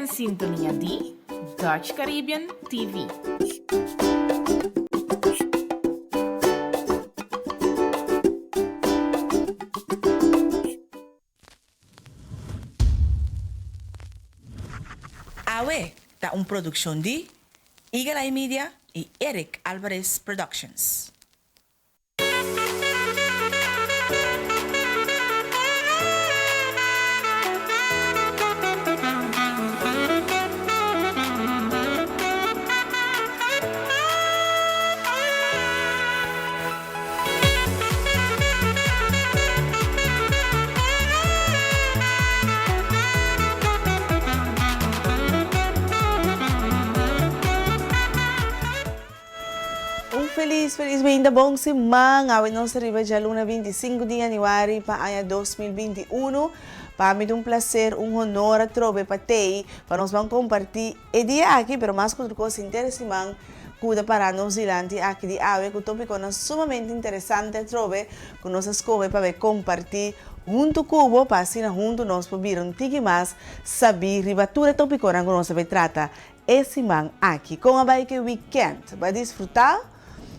den sintonia di Dutch Caribbean TV. Awe ta un produccion di Eagle Eye Media y Eric Alvarez Productions. Un felis felis beinta bon siman awe nos ta riba djaluna 25 di januari pa aña 2021 pa mi ta un placer un honor atrobe pa tei pa nos ban comparti E dia aki, pero mas ku tur kos henter e siman ku ta pará nos dilanti aki di awe ku tópikonan sumamente interesante atrobe ku nos a skohe pa bai kompartí huntu ku bo pa asina huntu nos por bira un tiki mas sabí riba tur e tópikonan ku nos a bai trata e siman aki. Kon a bai ku e wikènt? Bo a disfrutá?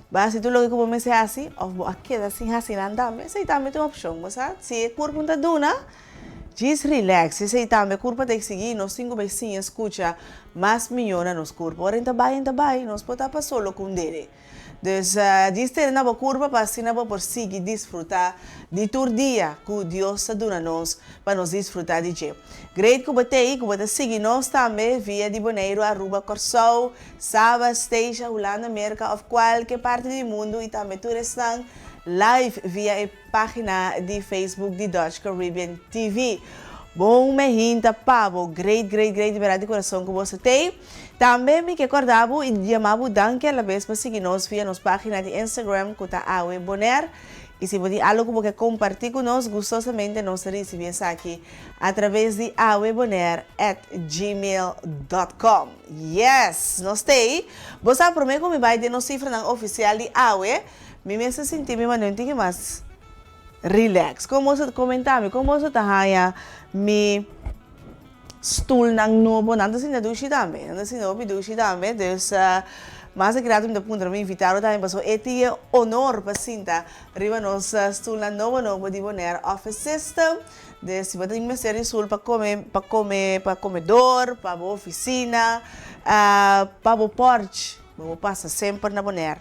Bo a hasi tur loke ku bo mester hasi òf bo a keda sin hasi nan tambe? Esei tambe ta un opshon, bo sa. Si e kurpu no ta duna, Djis relax, esei tambe kurpa ta eksigí, nos tin ku bai siña skucha mas mihó na nos kurpa. Ora en ta bai, en ta bai, nos por tapa solo ku un dede. Dus, djis tene na bo kurpa pa asina bo por sigui disfrutá di tur dia ku Dios ta duna nos pa nos disfrutá di dje. Great ku bo t'ei, ku bo ta sigui nos tambe via di Boneiru, Aruba, Kòrsou, Saba, Statia, Hulanda, Merka òf kualke parti di mundu i tambe tur esnan live via e Pagina di Facebook di Dutch Caribbean TV. Bon mehinta pa bo. Great great great di berdad di corazon cu boso tey. Tambe mi ke corda bo y yama bo danki alabes pa sigui nos via nos pagina di Instagram cu ta Awe Bonaire. Y si bo tin algo cu bo ke comparti cu nos gustosamente nos ta ricibi esaki a traves di awebonaire at gmail dot com. Yes! Nos tey. Bo sa prome cu mi bay den nos cifranan oficial di awe. Mi mester sinti mi manera un tiki mas relax. Kon boso ta komenta mi? Kon boso ta haña mi stulnan nobo? Nan ta sinta dushi tambe. Nan ta sinta hopi dushi tambe. Dus mas di rato mi ta puntra mi invitado tambe pasobra e tin e honor pa sinta riba nos stulnan nobo nobo di Bonaire Office System. Dus si bo tin mester di stul pa kome pa kome pa komedor, pa bo ofisina, pa bo porch, bo por pasa semper na Bonaire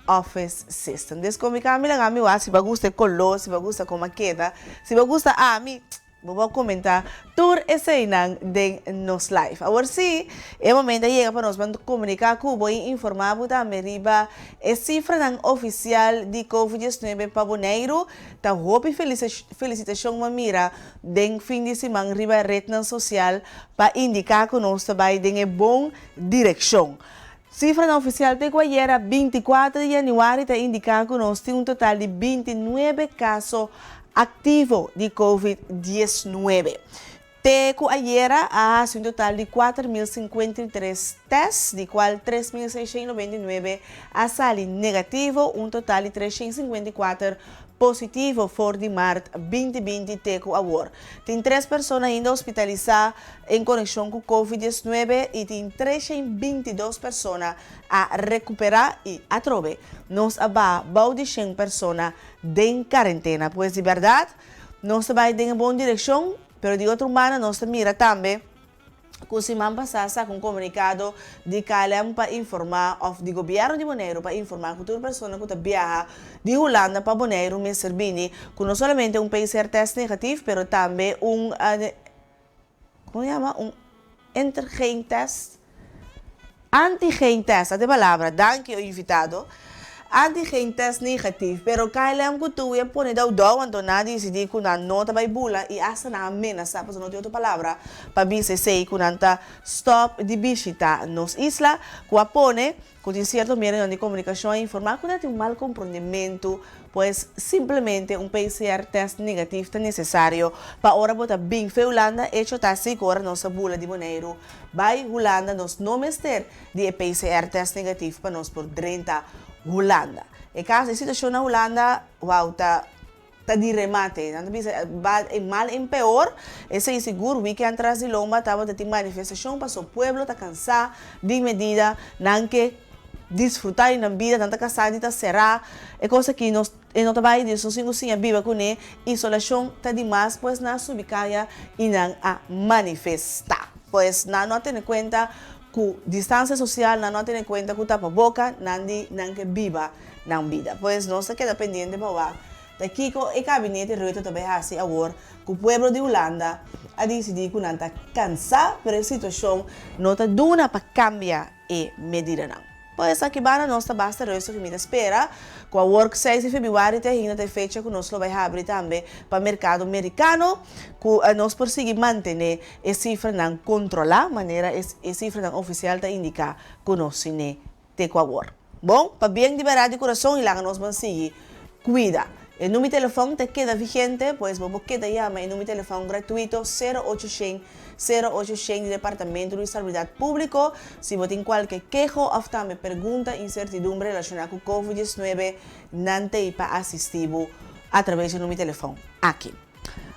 Office System. Des con mi cambia laga mi wak si bo a gusta e color, si bo a gusta como a keda, si bo gusta ami, bo por comenta tur eseynan den nos live. Awor si, e momento a yega pa nos ban comunica cu bo y informa bo tambe riba e cifranan oficial di Covid 19 pa Boneiru. Ta hopi felicitacion bo a mira den fin di siman riba rednan social pa indica cu nos ta bay den e bon direccion. Sifranan ofisial te ku ayera 24 di yanüari ta indiká ku nos tin un total di 29 kaso aktivo di covid 19. Te ku ayera a hasi un total di 4.053 tèst, di kual 3.699 a sali negativo, un total di 354 positivo for di mart 2020 te ku awor. Tin tres persona ainda hospitalisá en konekshon ku Covid 19 i tin 322 persona a rekuperá i atrobe nos a baha bou di shen persona den karentena. Pues di bèrdat nos ta bai den e bon direkshon, pero di otro banda nos ta mira tambe ku siman pasá saka un komunikado di KLM pa informá òf di gobièrnu di Boneiru pa informá ku tur persona ku ta biaha di Hulanda pa Boneiru mester bini ku no solamente un PCR test negatif pero tambe un komo yama un entergeen test Antigen test, ta e palabra, danki o invitado. Antigen test negatief, pero KLM ku TUI a pone dou dou, anto nan a disidí ku nan no ta bai bula i asta nan a menasá, pasobra no tin otro palabra pa bisa esei, ku nan ta stòp di bishitá nos isla, ku a pone ku tin sierto medionan di komunikashon a informá ku nan tin un mal komprondementu. Pues, simplemente un PCR test negatief ta necesario pa ora bo ta bin fe Hulanda. Hecho ta asi cu ora nos ta bula di Boneiru bay Hulanda nos no mester di e PCR test negatief pa nos por drenta Hulanda. E caso, e situacion na Hulanda, wow, ta. Ta di remate. Nan ta bisa ba e mal en peor. Esei sigur weekend tras di lomba tabata tin manifestacion paso pueblo ta cansa di medida nan ke disfruta di nan bida nan ta cansa di ta cera e cos aki nos e no ta bay di nos tin cu siña biba cune isolacion ta di mas pues nan a subi caya y nan a manifesta pues nan no a tene cuenta cu distancia social nan no a tene cuenta cu tapa boca nan di nan ke biba nan bida. Pues nos ta keda pendiente pa wak ta kiko e kabinete Rutte ta bay hasi awor ku pueblo di Hulanda a disidí ku nan ta kansá pero e situashon no ta duna pa kambia e medidanan. Pues aki banda nos ta basta rustig i mi ta spera ku awor seis di febrüari te ainda ta e fecha ku nos lo bay habri tambe pa merkado merikano ku nos por sigui mantené e sifranan kontrolá manera e sifranan ofisial ta indiká ku nos tine te ku awor. Bon, pabien di bèrdat di kurason i laga nos ban sigui kuida. E number di telefòn ta keda vigente, pues bo por keda yama e number di telefòn gratuito sero ocho shen, sero ocho shen di Departamento di Salubridat Públiko si bo tin kualke keho òf tambe pregunta, insertidumbre relashoná ku Covid diesnuebe, nan t'ei pa asistí bo atraves di e number di telefòn aki.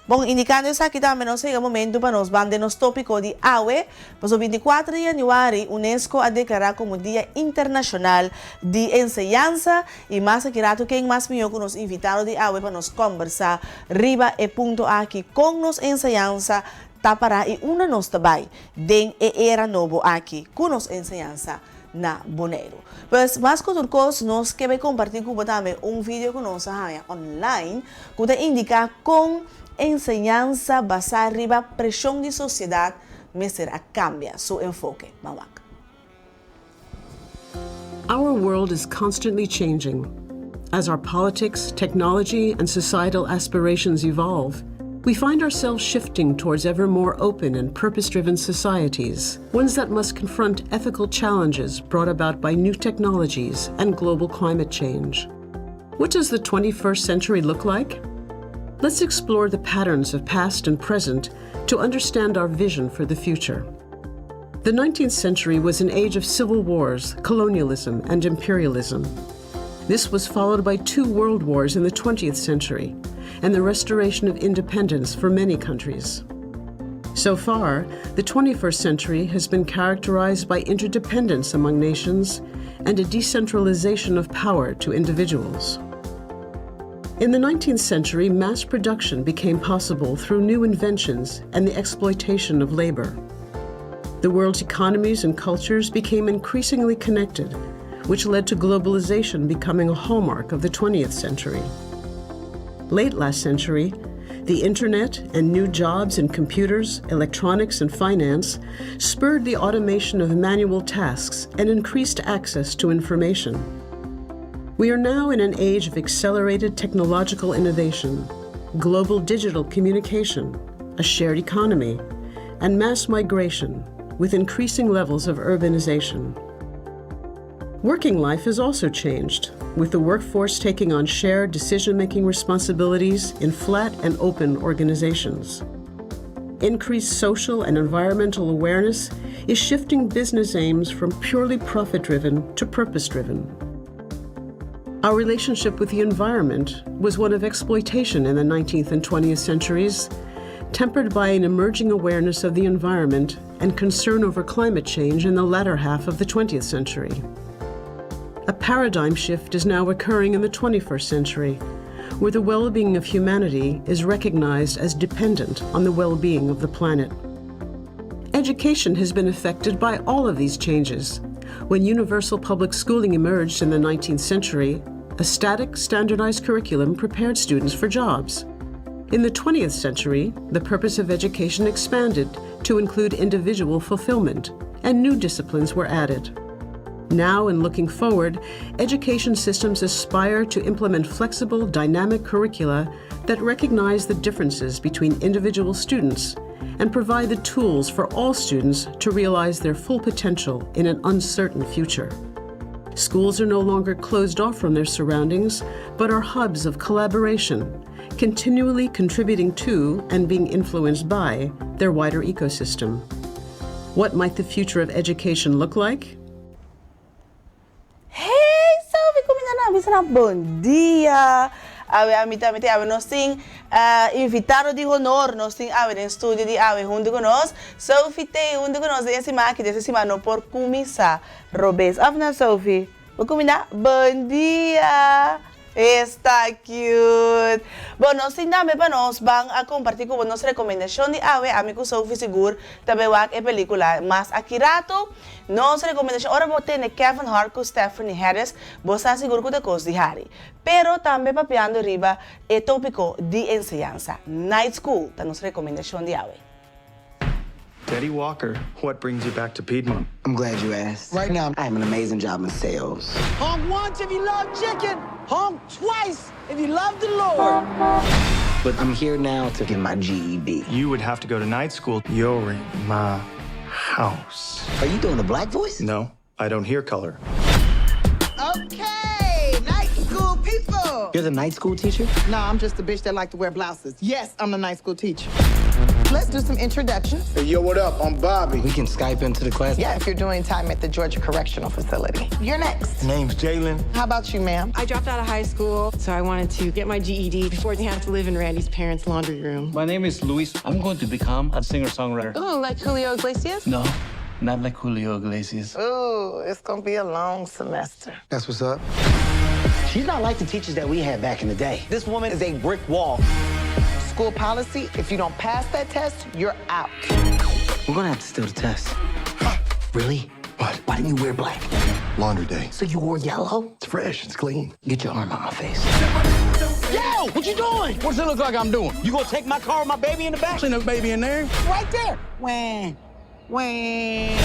Bon, indikando esaki tambe nos a yega momentu pa nos ban den nos topiko di awe. Pasobra 24 di yanüari unesco a deklará komo Dia Internashonal di Enseñansa i mas aki ratu ken mas mihó ku nos invitado di awe pa nos kòmbersá riba e punto aki, kon nos enseñansa ta pará i unda nos ta bai den e era nobo aki ku nos enseñansa na Boneiru. Pues mas ku tur kos nos ke bai kompartí ku bo tambe un video ku nos a haña online ku ta indiká kon enseñansa basá riba preshon di sosiedat mester a kambia su enfoke. Ban wak. Our world is constantly changing. As our politics, technology, and societal aspirations evolve, we find ourselves shifting towards ever more open and purpose-driven societies, ones that must confront ethical challenges brought about by new technologies and global climate change. What does the 21st century look like? Let's explore the patterns of past and present to understand our vision for the future. The 19th century was an age of civil wars, colonialism, and imperialism. This was followed by two world wars in the 20th century and the restoration of independence for many countries. So far, the 21st century has been characterized by interdependence among nations and a decentralization of power to individuals. In the 19th century, mass production became possible through new inventions and the exploitation of labor. The world's economies and cultures became increasingly connected, which led to globalization becoming a hallmark of the 20th century. Late last century, the internet and new jobs in computers, electronics, and finance spurred the automation of manual tasks and increased access to information. We are now in an age of accelerated technological innovation, global digital communication, a shared economy, and mass migration with increasing levels of urbanization. Working life has also changed, with the workforce taking on shared decision-making responsibilities in flat and open organizations. Increased social and environmental awareness is shifting business aims from purely profit-driven to purpose-driven. Our relationship with the environment was one of exploitation in the 19th and 20th centuries, tempered by an emerging awareness of the environment and concern over climate change in the latter half of the 20th century. A paradigm shift is now occurring in the 21st century, where the well-being of humanity is recognized as dependent on the well-being of the planet. Education has been affected by all of these changes. When universal public schooling emerged in the 19th century, a static, standardized curriculum prepared students for jobs. In the 20th century, the purpose of education expanded to include individual fulfillment, and new disciplines were added. Now, and looking forward, education systems aspire to implement flexible, dynamic curricula that recognize the differences between individual students and provide the tools for all students to realize their full potential in an uncertain future. Schools are no longer closed off from their surroundings, but are hubs of collaboration, continually contributing to and being influenced by their wider ecosystem. What might the future of education look like? Hey, salve comunidade, bon dia! Awe ami tambe tin awe nos tin invitado di honor, nos tin awe den studio di awe huntu ku nos Sophie Tey huntu ku nos den e siman aki, den e siman no por kuminsá robes òf no Sophie? Bo kuminsá? Bon dia! Esta cute! Bon, nos tin tambe pa nos ban a comparti cu bo nos recomendacion di awe. Ami cu Sophie sigur ta bay wak e pelicula mas aki rato. Nos recomendacion, ora bo tene Kevin Hart cu Stephanie Harris, bo sa sigur cu ta cos di hari. Pero tambe papiando riba e topico di enseñansa. Night School ta nos recomendacion di awe. Betty Walker, what brings you back to Piedmont? I'm glad you asked. Right now, I have an amazing job in sales. Honk once if you love chicken, honk twice if you love the Lord. But I'm here now to get my GED. You would have to go to night school. You're in my house. Are you doing a black voice? No, I don't hear color. Okay, night school people. You're the night school teacher? No, I'm just a bitch that like to wear blouses. Yes, I'm the night school teacher. Let's do some introductions. Hey, yo, what up? I'm Bobby. We can Skype into the class. Yeah, if you're doing time at the Georgia Correctional Facility. You're next. Name's Jalen. How about you, ma'am? I dropped out of high school, so I wanted to get my GED before I have to live in Randy's parents' laundry room. My name is Luis. I'm going to become a singer-songwriter. Oh, like Julio Iglesias? No, not like Julio Iglesias. Ooh, it's gonna be a long semester. That's what's up. She's not like the teachers that we had back in the day. This woman is a brick wall. School policy, if you don't pass that test, you're out. We're gonna have to steal the test. Really? What? Why didn't you wear black? Laundry day. So you wore yellow? It's fresh, it's clean. Get your arm out my face. Yo, what you doing? What's it look like I'm doing? You gonna take my car with my baby in the back? Ain't no baby in there. Right there. When? When?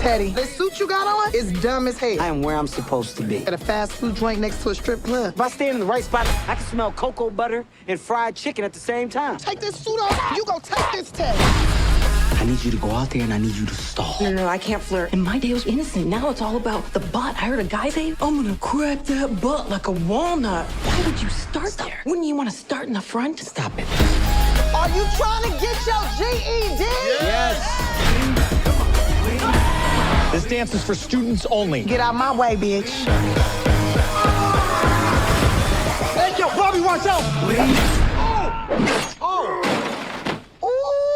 Teddy, this suit you got on is dumb as hell. I am where I'm supposed to be. At a fast food joint next to a strip club. If I stand in the right spot, I can smell cocoa butter and fried chicken at the same time. Take this suit off. You gonna take this test. I need you to go out there and I need you to stall. No, no, I can't flirt. In my day, it was innocent. Now it's all about the butt. I heard a guy say, I'm gonna crack that butt like a walnut. Why would you start there? Wouldn't you wanna start in the front? Stop it. Are you trying to get your GED? Yes. This dance is for students only. Get out my way, bitch. Hey, yo, Bobby, watch out!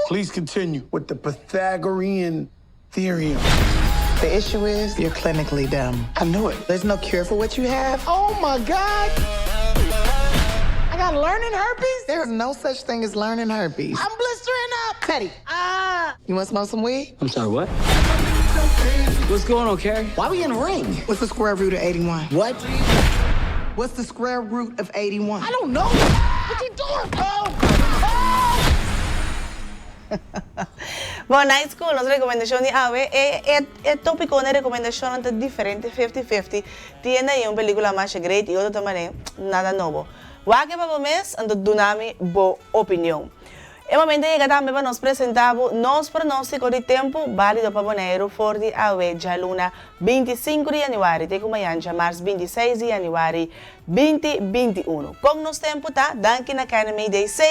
Please continue with the Pythagorean theorem. The issue is you're clinically dumb. I knew it. There's no cure for what you have. Oh my God. I got learning herpes? There's no such thing as learning herpes. I'm blistering up. Teddy. You want to smoke some weed? I'm sorry, what? What's going on, Carrie? Why we in a ring? What's the square root of 81? What? What's the square root of 81? I don't know. What you doing, bro? Bon, Night School, nos recomendacion di awe, e, e, e topico na recomendacion ta diferente 50-50. Tin ey un pelicula mas great y otro tambe nada nobo. Wak e pa bo mes, anto duna mi bo opinion. E momento a yega tambe pa nos presenta nos pronostico di tempo valido pa Bonaire for di awe dialuna 25 di januari te mañan diamars 26 di januari 2021. Con nos tempo ta, danki na KNMI DC,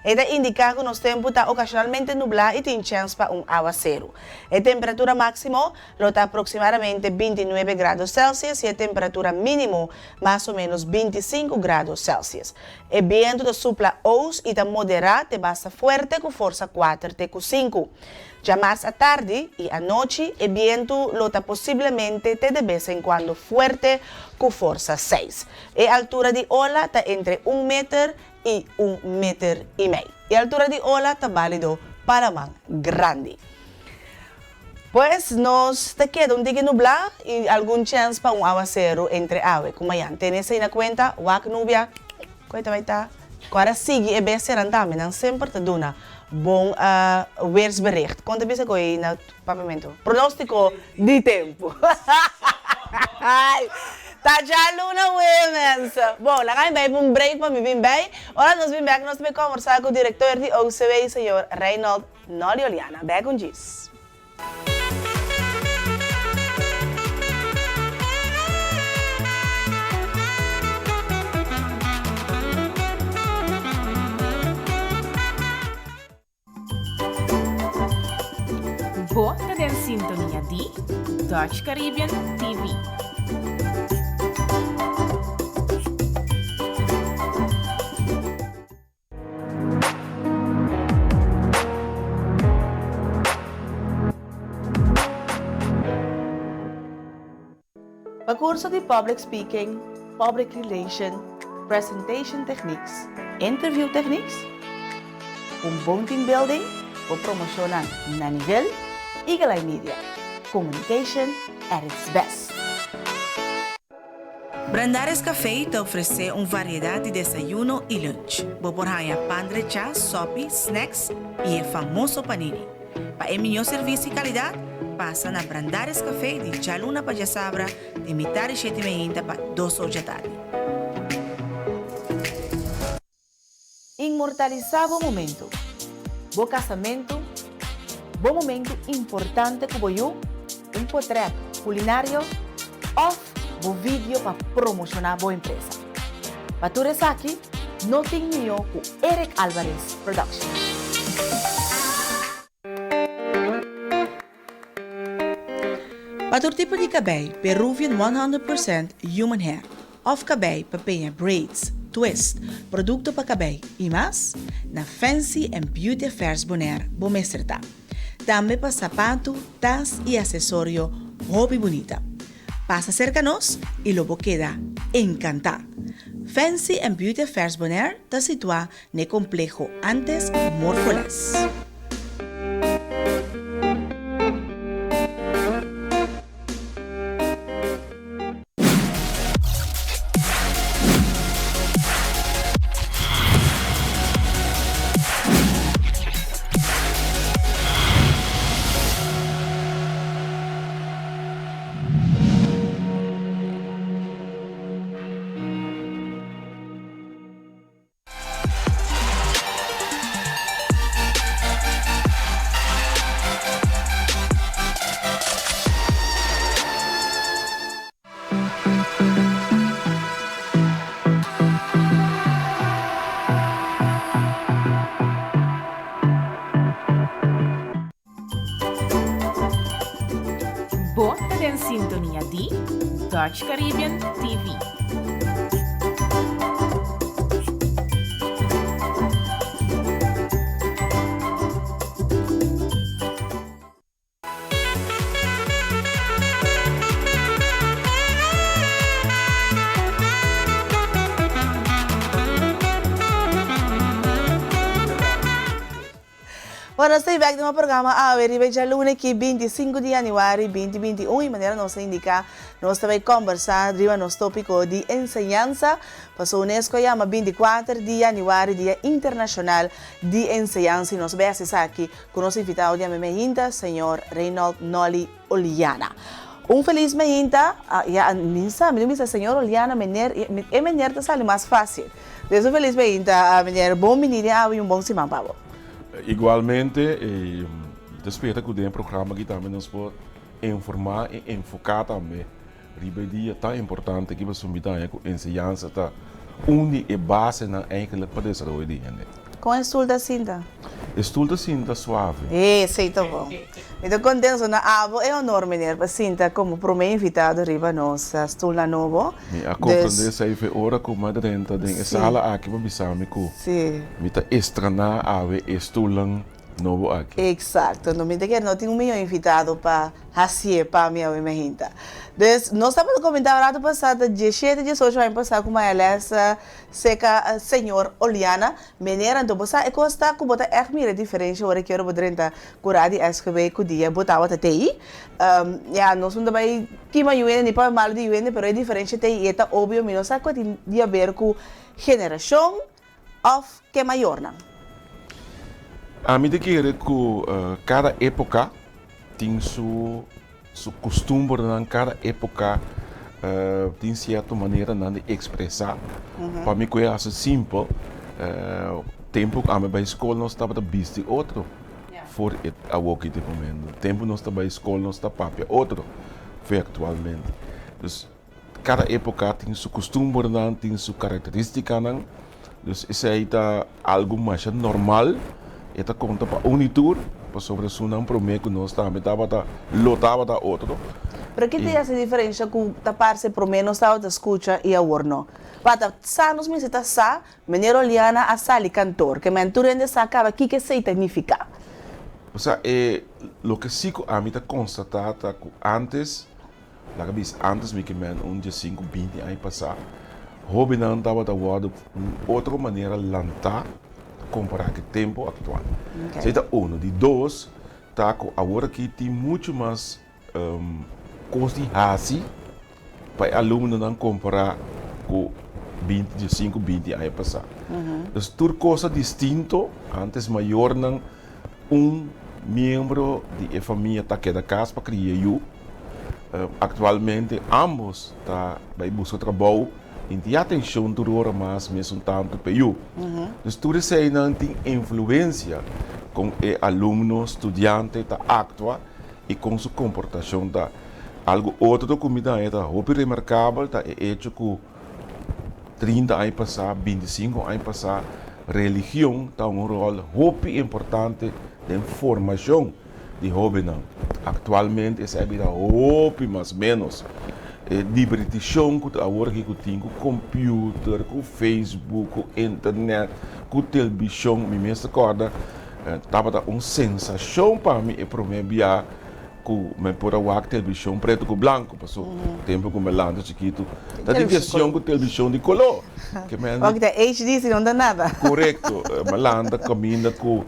e ta indica cu nos tempo ta ocasionalmente nubla y tin chens pa un awacero. E temperatura maximo lo ta aproximadamente 29 grado Celsius y e temperatura minimo mas o menos 25 grado Celsius. E biento ta supla oost y ta modera te basta fuerte cu forsa 4 te 5. Diamars atardi y anochi, e biento lo ta posiblemente te de bes en cuando fuerte cu forsa 6. E altura di ola ta entre 1 meter y 1 meter y mei. E altura di ola ta valido pa laman grandi. Pues nos ta keda un tiki nubla y algun chens pa un awacero entre awe cu mañan. Tene esey na cuenta, wak nubia, cuenta bay ta. Awor sigui e bes tambe, nan semper ta duna bon weersbericht. Con ta bisa coy na papiamento. Pronostico di tempo. Ai, ta dialuna women's. Bon, laga bay un break pa mi bin bay. Ora nos bin back, nos ta bay combersa cu director di OCW, señor Reynold Nolly Oleana. Back on Gis. Bo ta den sintonia di Dutch Caribbean TV. Pa curso di Public Speaking, Public Relation, Presentation Techniques, Interview Techniques, un bon team building, bo promocionnan na nivel, Eagle Eye Media, communication at its best. Brandaris Café ta ofresé un variedat di desayuno i lunch. Bo por haña pan drechá, sòpi, snacks i e famoso panini. Pa e mihó servisio i kalidat, pasa na Brandaris Café di djaluna pa djasabra di mitar di shete meinta pa dos or djatardi. Inmortalisá bo momentu, bo kasamentu, bo momentu importante ku bo yu, un potrèt kulinario òf bo video pa promoshoná bo empresa. Pa tur esaki no tin mihó ku Eric Alvarez Production. Pa tur tipo di kabei, Peruvian 100% Human Hair òf kabei pa peña braids, twist, produkto pa kabei i mas, na Fancy and Beauty Affairs Bonaire bo mester ta. Tambe pa sapatu, tas i asesorio hopi bunita. Pasa serka nos i lo bo keda enkantá! Fancy and Beauty Affairs Bonaire ta situá N'e kompleho antes Morfoles. Bo ta den sintonia di Dutch Caribbean TV. Bueno, nos ta bek den un programa awe riba e djaluna aki 25 di januari 2021 y manera nos a indica nos ta bay combersa riba nos topico di enseñansa paso UNESCO a yama 24 di januari dia internacional di enseñansa y nos bay haci esaki cu nos invitado di ame mehinta señor Reynold Nolly Oliana. Un feliz mehinta, ya mi sa mi no bisa señor Oliana meneer e meneer ta sali mas facil. Des un feliz mehinta meneer bon bini den awe y un bon siman pa bo. Igualmente mi ta spera cu den e programa aki tambe nos por informa y enfoca tambe riba e dia tan importante aki pasobra mi ta haña cu enseñansa ta un di e basenan eigenlijk pa desaroyo di hende. Con e stoel ta sinta? E stoel ta sinta suave. Esey ta bon. Mi ta contento na abo e honor meneer pa sinta como prome invitado riba nos stoelnan nobo. Mi a comprende esey fe ora cu mi a drenta den e sala aki pa bisa mi cu mi ta estrena awe e stoelnan nobo aki. Exacto, no mi ta kere no tin un miyo invitado pa hacié pa mi awe mehinta. Dus nos tabata comenta un rato pasa ta diesshete, diesocho aña pasa cu Maya Les seca señor Oliana Meneer, anto bo sa e kos ta ku bo ta ègt mira e diferensha ora ki ora bo drenta kurá di SGB ku dia bo tabata tei. Ya, nos no ta bai kima yu hende ni pa malu di yu hende, pero e diferensha tei i e ta obvio, mi no sa ku a tin di haber ku generashon òf ke mayornan. Ami ta kere ku kada époka tin su su kustumbernan, kada époka tin sierto maneranan di ekspresá. Pa mi ku e hasi simpel, tempu ku ami bai skol nos tabata bisti otro for e awoki di momento. Tempu nos ta bai skol nos ta papia otro for aktualmente. Dus kada époka tin su kustumbernan, tin su karakterístikanan. Dus esei ta algu masha normal, e ta konta pa un i tur, pasobra esunnan promé ku nos tambe tabata, lo tabata otro. Pero ki ta hasi diferensha ku ta parse promé nos tabata skucha i awor no? Bata sa nos mester ta sa, Meneer Oliana a sali kantor, ke men tur hende sa kaba kiko esei ta nifiká. Osea, e loke si ku ami ta konstatá ta ku ántes. Laga bisa antes mi ke men un diesinku binti aña pasá hóbennan tabata wòrdu un otro manera lantá kompará ku e tempu aktual. Esei ta unu. Di dos ta ku awor aki tin muchu mas kos di hasi pa e alumnonan kompará ku binti diesinku binti aña pasá. Dus tur kos ta distinto. Antes mayornan un miembro di e famia ta keda kas pa kria yu. Aktualmente ambos ta bai buska trabou i tin atenshon tur ora mas mesun tantu pa e yu. Dus tur eseinan tin influensia kon e alumno, studiante ta aktua i kon su komportashon ta. Algu otro ku mi ta haña ta hopi remarkabel ta e echo ku 30 aña pasá, 25 aña pasá, religion ta un ròl hopi importante den formashon di hóbennan. Aktualmente esei a bira hopi mas ménos. E dibertishon ku ta awor aki ku tin ku kompiuter, ku Facebook, ku internet, ku telebishon, mi mes ta kòrda tabata un sensashon pa mi e promé bia ku mi por a wak televishon pretu ku blanku, paso tempu ku mi a lanta chikitu ta diversion ku televishon di koló. Ke men. Wak ta HD si no ta nada. Korekto, mi a lanta kaminda ku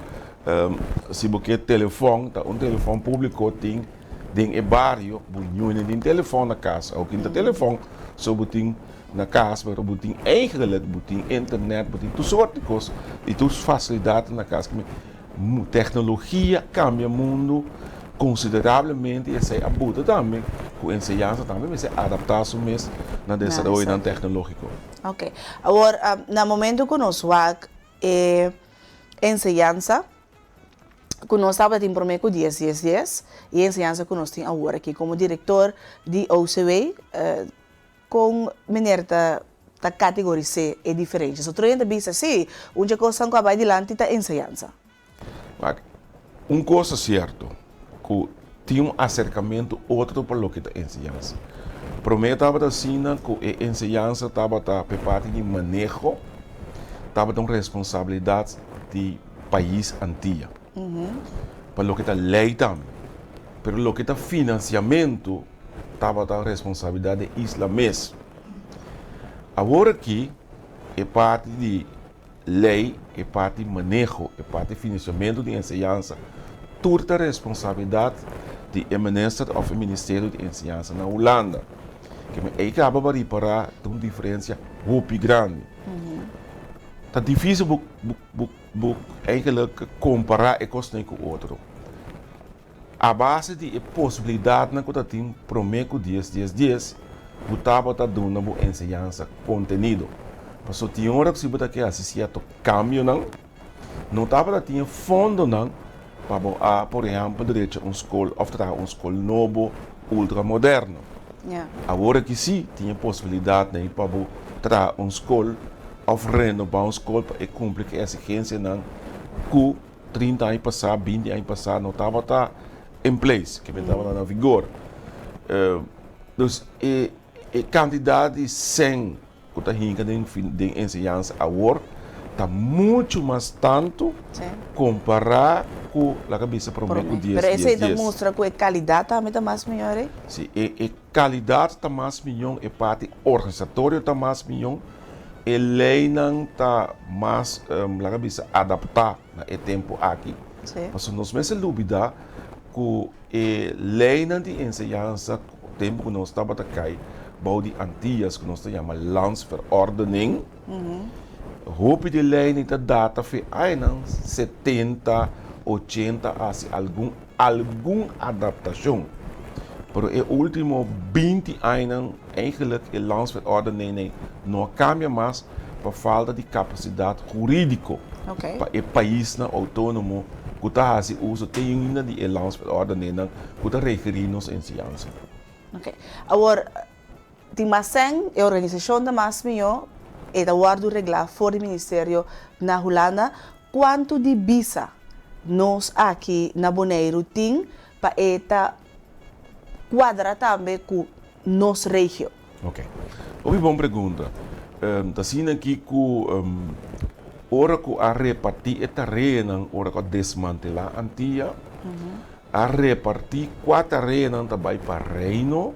si bo ke telefòn ta un telefòn públiko tin den e bario, bo ñuña tin telefòn na kas, awo kin ta telefòn so bo tin na kas pero bo tin eigentlik bo tin internet, bo tin tur sort di kos i tur fasilidat na kas. Teknologia kambia mundu konsiderablemente i esei a buta tambe ku enseñansa tambe mester adaptá su mes na desaroyonan teknológiko. Ok. Awor, na momento ku nos wak e enseñansa ku nos tabatin promé ku dies dies dies i e enseñansa ku nos tin awor aki komo direktor di OCW, Kon meneer ta ta kategoris'é e diferensha? So otro hende ta bisa, sí, un dje kosnan ku a bai dilanti ta enseñansa. Wak, un kos ta sierto, ku tin un aserkamentu otro pa loke ta enseñansa. Promé tabata asina ku e enseñansa tabata pa e parti di maneho, tabata un responsabilidat di pais Antia, pa loke ta lei tambe. Pero loke ta finansiamentu tabata responsabilidat di isla mes. Awor aki e parti di lei, e parti di maneho, e parti di finansiamentu di enseñansa tur ta responsabilidat di e minister òf e ministerio di enseñansa na Hulanda. Keme ei kaba pa ripará ta un diferensia hopi grandi. Ta difísil bo bo eigenlik kompará e kosnan ku otro. A base di e posibilidatnan ku ta tin promé ku dies dies dies, bo tabata duna bo enseñansa kontenido. Pasobra tin ora ku si bo ta ke hasi sierto kambionan, no tabata tin e fondonan pa bo a, por ehèmpel, drecha un skol òf traha un skol nobo ultramoderno. Awor aki sí tin e posibilidatnan pa bo traha un skol òf renobá un skol pa e kumpli ku e eksigensianan ku 30 aña pasá, 20 aña pasá no tabata in place, ke men tabata na vigor. Dus e e kantidat di sèn ku ta hinka den den enseñansa awor ta muchu mas tantu kompará ku laga bisa promé ku dies Pero dies esei ta dies. mustra ku e kalidat tambe ta mas mihor ei? Si, e e kalidat ta mas mihó, e parti organisatorio ta mas mihó. E leinan ta mas, laga bisa, adaptá na e tempu aki. Pasobra nos mester lubidá ku e leinan di enseñansa tempu ku nos tabata kai bou di Antillas, ku nos ta yama Landsverordening, hopi di e leinan ta data fe añanan setenta, ochenta hasi algun algun adaptashon. Pero e último 20 añanan eigenlijk e landsverordening no a kambia mas pa falta di kapasidat hurídiko pa e paisnan outónomo ku ta hasi uso te ainda di e landsverordeningnan ku ta rekerí nos enseñansa. Ok. Awor, tin mas sèn, e organisashon ta mas mihó, e ta wòrdu reglá for di ministerio na Hulanda. Kuantu di bisa nos aki na Boneiru tin pa e ta kuadra tambe ku nos regio? Ok. Hopi bon pregunta. Ta asina aki ku ora ku a repartí e tareanan, ora ku a desmantelá Antia, a repartí kua tareanan ta bai pa Reino.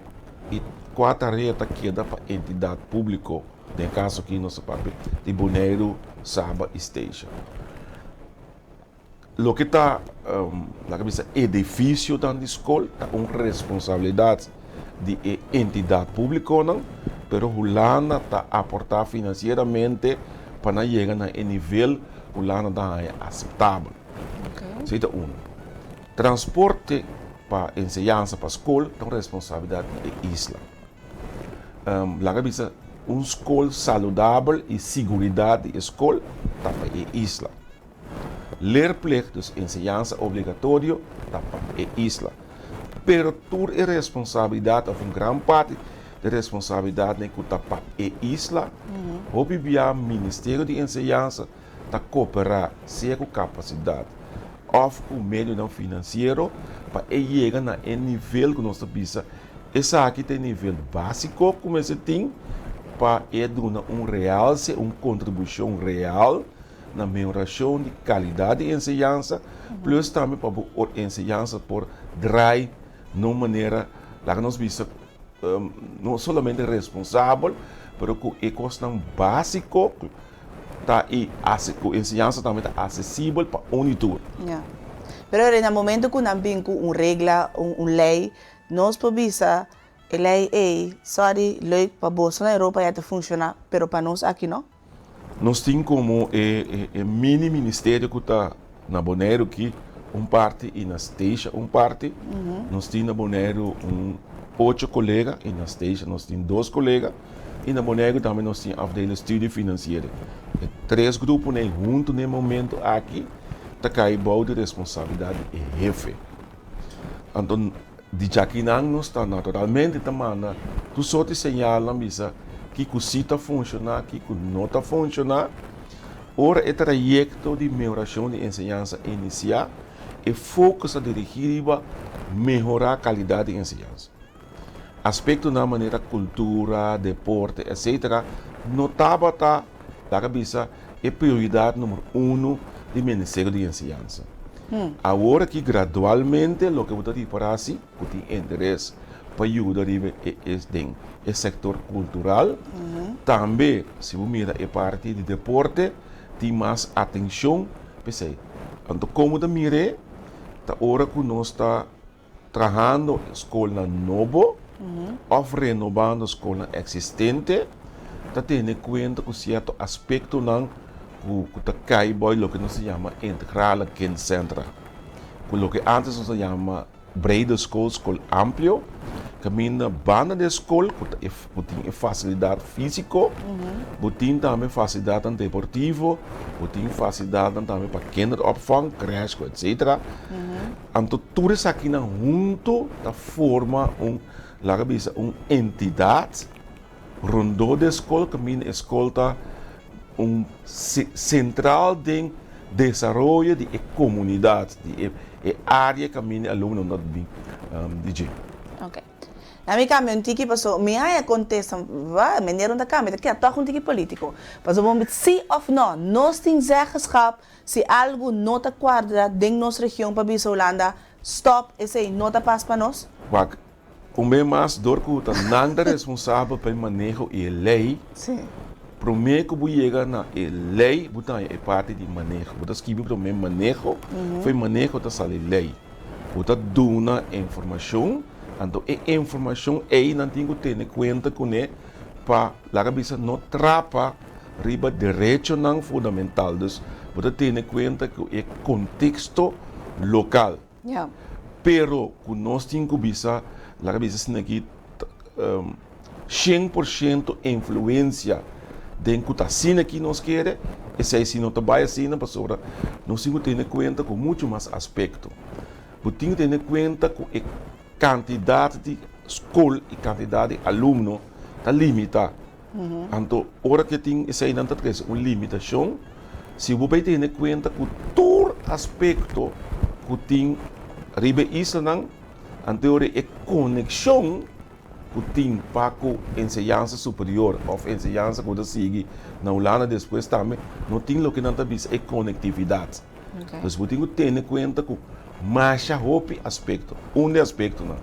i kua tarea ta keda pa entidat públiko, den e kaso aki nos ta papia di Boneiru, Saba i Statia. Loke ta, laga bisa, edifisionan di skol ta un responsabilidat di e entidat públikonan, pero Hulanda ta aportá finansieramente pa nan yega na e nivel ku Hulanda ta haña aseptabel. Esei ta unu. Transporte pa enseñansa pa skol ta un responsabilidat di e isla. Laga bisa, un skol saludabel i siguridat di e skol ta pa e isla. Leerplicht, dus enseñansa obligatorio, ta pa e isla. Pero tur e responsabilidad of un gran parti di responsabilidadnan cu ta pa e isla, hopi bia Ministerio di Enseñansa ta coopera sea cu capacidad of cu medionan financiero pa e yega na e nivel cu nos ta bisa esaki ta e nivel basico cu mester tin pa e duna un realce, un contribucion real na mehorashon di kalidat di enseñansa, plus tambe pa bo enseñansa por drai na un manera, laga nos bisa, no solamente responsabel, pero ku e kosnan básiko ta i ku enseñansa tambe ta asesibel pa un i tur. Ya. Pero na momento ku nan bin ku un regla, un lei, nos por bisa e lei ei, sorry, leuk pa boso na Europa ya ta funshoná, pero pa nos aki no? Nos tin komo e e mini ministerio ku ta na Boneiru ki un parti i na Statia un parti. Nos tin na Boneiru un ocho kolega i na Statia nos tin dos kolega i na Boneiru tambe nos tin afdeling studie financiering. E tres gruponan ei huntu na e momento aki ta kai bou di responsabilidat di e hefe. Anto di djakinan nos ta naturalmente ta manda tur sorti señalnan bisa kiko si ta funshoná, kiko no ta funshoná. Ora e trayekto di mehorashon di enseñansa inisiá, e focus ta dirigí riba mehorá kalidat di enseñansa. Aspektonan manera kultura, deporte, etcetera no tabata, laga bisa, e prioridat numero uno di Ministerio di Enseñansa. Awor aki gradualmente loke bo ta ripará si ku tin interes pa yuda riba e den e sektor kultural. Tambe si bo mira e parti di deporte tin mas atenshon p'esei. Anto komo ta mir'é ta ora ku nos ta trahando skolnan nobo òf renobando skolnan eksistente ta tene kuenta ku sierto aspektonan ku ta kai bou loke nos ta yama integrale kindcentra, ku loke antes nos ta yama brede school, skol amplio, kaminda banda di e skol ku ta ku tin e fasilidat físiko, bo tin tambe fasilidatnan deportivo, bo tin fasilidatnan tambe pa kinderopvang, crèche ku etsetera. Anto tur esakinan huntu ta forma un, laga bisa, un entidat rondó di e skol kaminda e skol ta un sentral den desaroyo di e komunidat, di e área kaminda e alumnonan ta bin di dje. Oke. Na mi kambia un tiki paso mi haña kontesta, meneer no ta kambia, ta keda tòg un tiki polítiko. Paso bo si òf nò, nos tin zeggenschap Si algu no ta cuadra den nos region pa bisa Hulanda, stop, esey no ta pas pa nos. Wak, un be mas dor cu ta nan ta responsabel pa e maneho y e ley, prome cu bo yega na e ley bo ta haña e parti di maneho. Bo ta skibi prome maneho, for e maneho ta sali ley. Bo ta duna informacion, anto e informacion ey nan tin cu tene cuenta cune pa laga bisa no trapa riba derechonan fundamental. Dus bo ta tene kuenta ku e konteksto lokal. Pero ku nos tin ku bisa, laga bisa asina aki, 100% influensia den ku ta asina aki nos kere, esei si no ta bai asina pasobra nos tin ku tene kuenta ku muchu mas aspekto. Bo tin ku tene kuenta ku e kantidat di skol i kantidat di alumno ta limitá. Anto ora ke tin eseinan ta trese un limitashon, si bo bai tene kuenta ku tur aspekto ku tin riba e islanan, anto e ora e konekshon ku tin pa ku enseñansa superior òf enseñansa ku bo ta sigui na Hulanda despues tambe no tin loke nan ta bisa e konektividat. Pues bo tin ku tene kuenta ku masha hopi aspekto. Un di e aspektonan.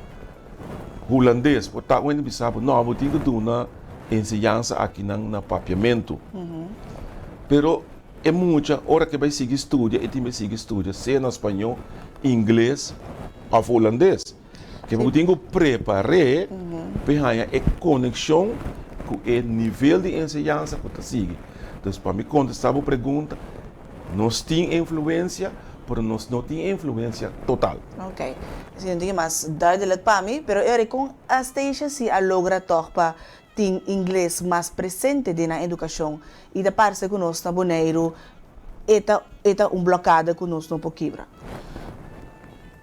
Hulandes, por ta un hende bisa bo, no, bo tin ku duna enseñansa akinan na papiamentu. Pero e mucha ora ke bai sigui studia, e tin bai sigui studia sea na spañó, ingles òf hulandes. Ke bo tin ku prepar'é pa e haña e konekshon ku e nivel di enseñansa ku ta sigui. Entonces pa mi kontestá bo pregunta, nos tin influensia, pero nos no tin influensia total. Ok. Esei no tin mas duidelijk pa mi, pero e ora kon Stacia si a logra tòg pa tin ingles mas presente den nan edukashon i ta parse ku nos na Boneiru e ta e ta un blokada ku nos no por kibra?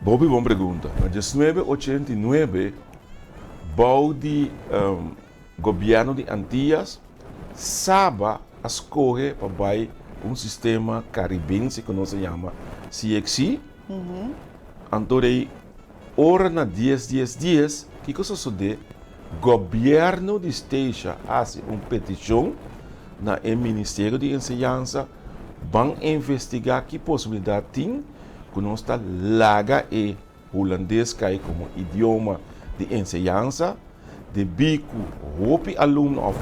Hopi bon pregunta. Na diesnuebe ochenta i nuebe bou di gobièrnu di Antillas, Saba a skohe pa bai un sistema karibense ku nos a yama CXC. Anto rei ora na dies dies dies, kiko sosodé? Gobièrnu di Statia hasi un petishon na e Ministerio di Enseñansa ban investigá ki posibilidat tin ku nos ta laga e hulandes kai komo idioma di enseñansa, debí ku hopi alumno òf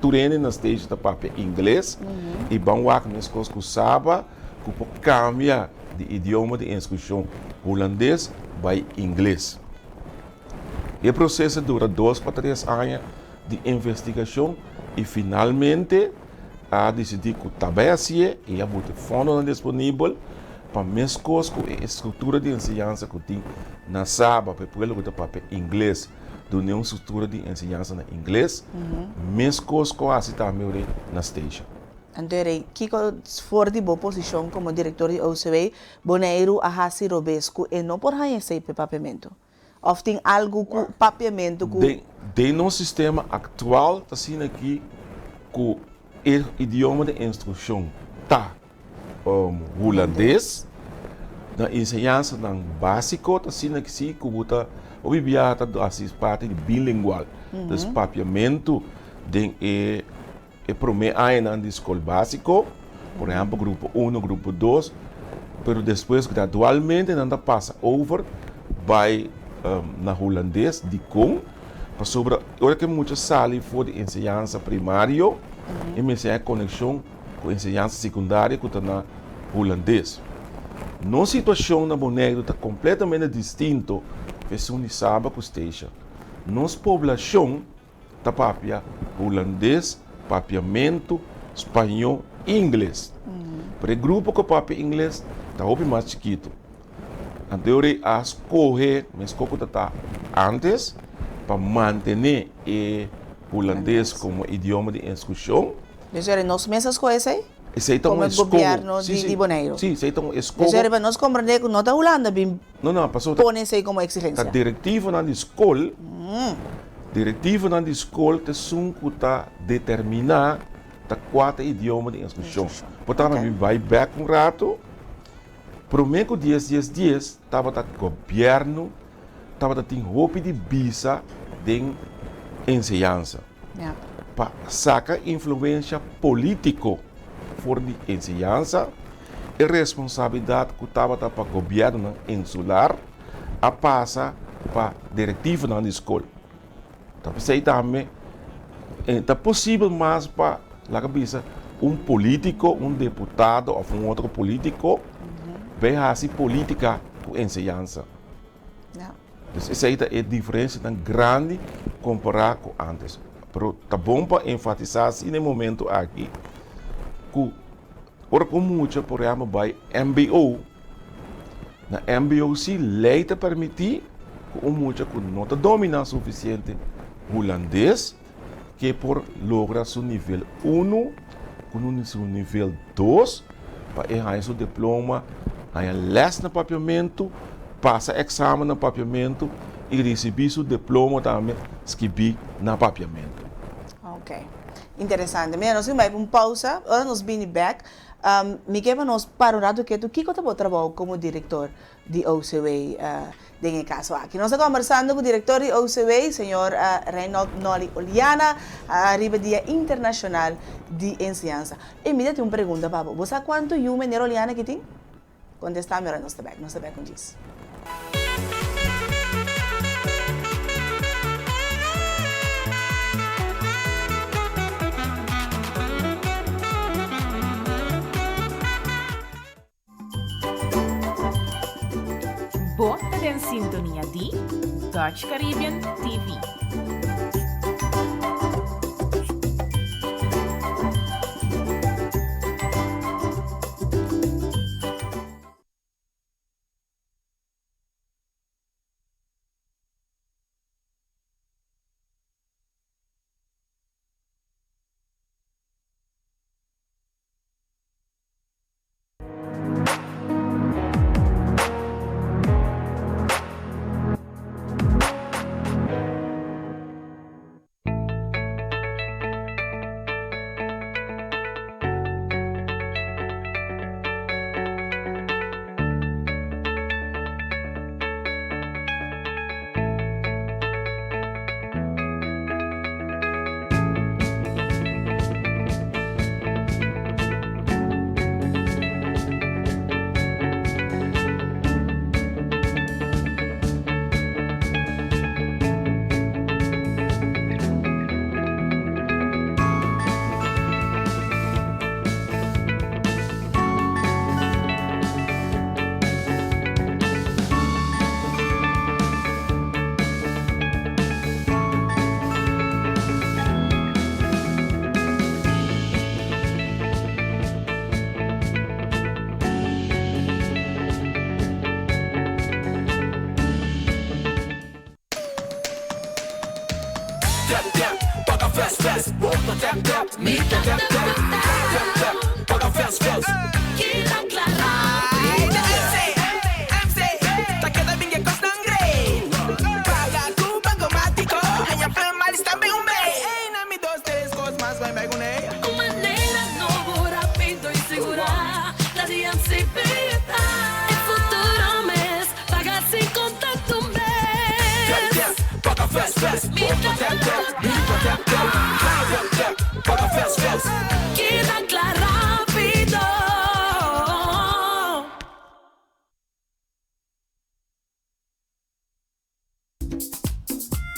tur hende na Statia ta papia ingles i ban wak meskos ku Saba ku por kambia di idioma di instrukshon hulandes bai ingles. E proseso dura dos pa tres aña di investigashon i finalmente a disidí ku ta bai hasié i a buta e fondonan disponibel pa meskos ku e struktura di enseñansa ku tin na Saba pa e pueblo ku ta papia ingles dun'é un struktura di enseñansa na ingles, meskos ku a hasi tambe ora na Statia. Anto e rei, kiko for di bo posishon komo direktor di OCW, Boneiru a hasi robes ku e no por haña esei p'e papiamentu? Of tin algu ku papiamentu ku. Den den nos sistema aktual ta asina aki ku e idioma di instrukshon ta hulandes. Na enseñansanan básiko ta asina aki si ku bo ta hopi biaha ta hasi parti di bilingual. Dus papiamentu den e E promé añanan di skol básiko, por ehèmpel grupo uno, grupo dos, pero despues gradualmente nan ta pasa over bai na hulandes. Dikon? Pasobra ora ku e mucha sali for di enseñansa primario e mester haña konekshon ku enseñansa sekundario ku ta na hulandes. Nos situashon na Boneiru ta kompletamente distinto ku esun di Saba ku Statia. Nos poblashon ta papia hulandes, papiamentu, spañó i ingles. Pero e grupo ku papia ingles ta hopi mas chikitu. Anto e rei a skohe meskos ku ta ta ántes pa mantené e hulandes komo idioma di instrukshon. Dus ora nos mes a skohe esei? Esei ta un Komo eskoho. gobièrnu Sí, sí. di Boneiru. Sí, esei ta un eskoho. Dus ora nos komprendé ku no ta Hulanda bin No, no, pasobra pone esei komo eksigensia. ta direktivonan di skol. Direktivonan di skol ta esun ku ta determiná ta kua ta e idioma di instrukshon. Por tanto, mi bai bèk un ratu, promé ku dies dies dies tabata gobièrnu tabata tin hopi di bisa den enseñansa pa saka influensia polítiko for di enseñansa, e responsabilidat ku tabata pa gobièrnunan insular a pasa pa direktivonan di skol. Ta p'esei tambe e ta posibel mas pa laga bisa un polítiko, un deputado òf un otro polítiko bai hasi polítika ku enseñansa. Dus esei ta e diferensianan grandi kompará ku ántes. Pero ta bon pa enfatisá si na e momento aki ku ora ku un mucha por ehèmpel bai mbo, Na mbo si lei ta permití ku un mucha ku no ta dominá sufisiente hulandes ke por logra su nivel unu ku su nivel dos pa e haña su diploma, haña lès na papiamentu, pasa eksamen na papiamentu i risibí su diploma tambe skibí na papiamentu. Ok, interesante. Mira, nos tin bai pa un pausa, ora nos bini bèk Mi ke pa nos para un ratu ketu kiko ta bo trabou komo direktor di OCW den e kaso aki. Nos ta kombersando ku direktor di OCW, señor Reynold Nolly Oliana, riba Dia Internashonal di Enseñansa. E mi ta tin un pregunta pa bo. Bo sa kuantu yu meneer Oliana ki tin? Kontestá mi ora nos ta bèk. Nos ta bèk un djis. sintonia di Dutch Caribbean TV.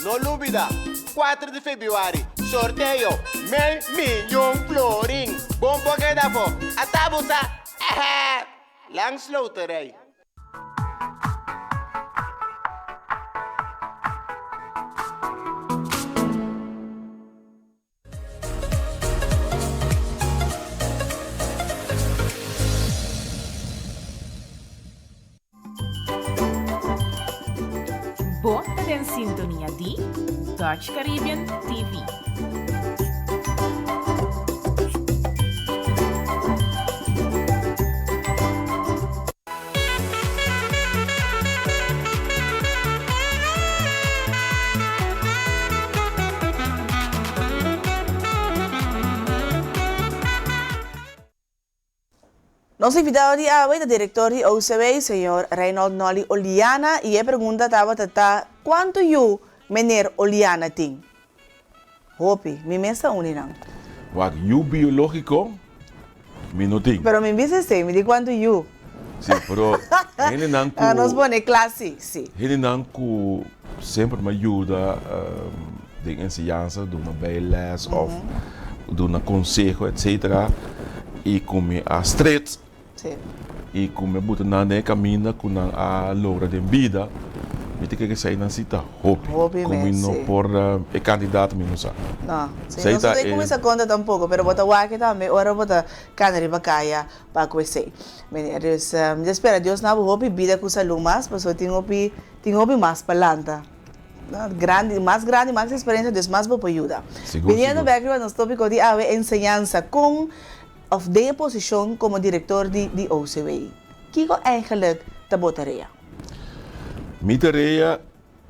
No lubida, 4 di februari, sorteo mei miyon florin. Bon por keda afo. Ata bo sa! Langs Loterij. Bo ta den sintonia di Dutch Caribbean TV. Nos invitado di awe ta director di OCW, señor Reynold Nolly Oliana, y e pregunta tabata ta cuanto yu meneer Oliana tin? Hopi, mi mes ta un di nan. Wak, yu biologico mi no tin. Pero mi bisa esey, mi di cuanto yu. Si, pero hendenan cu. Nos pone cla si, si. Hendenan cu semper mi a yuda den enseñansa, duna bijles of duna conseho etcetera y cu mi a stret. Sí. I ku mi a buta nan den e kaminda ku nan a logra den bida, mi ta kere esei nan si ta hopi. Hopi Ku mi mes, no sí. por, e kantidat mi no sa. No, sí, Esei nos ta no ta e. kuminsá konta tampoko, pero bo ta wak tambe ora bo ta kana riba kaya pa ku esei. Meneer, dus mi ta spera Dios na bo hopi bida ku salú mas, pasobra tin hopi, tin hopi mas pa lanta. No, grandi, mas grandi, mas eksperensia, dus mas bo por yuda. Sigur, Biniendo sigur. bèk riba nos tópiko di awe, enseñansa, kon Of den e posishon komo direktor di di OCW. Kiko eigenlijk ta bo tarea? Mi tarea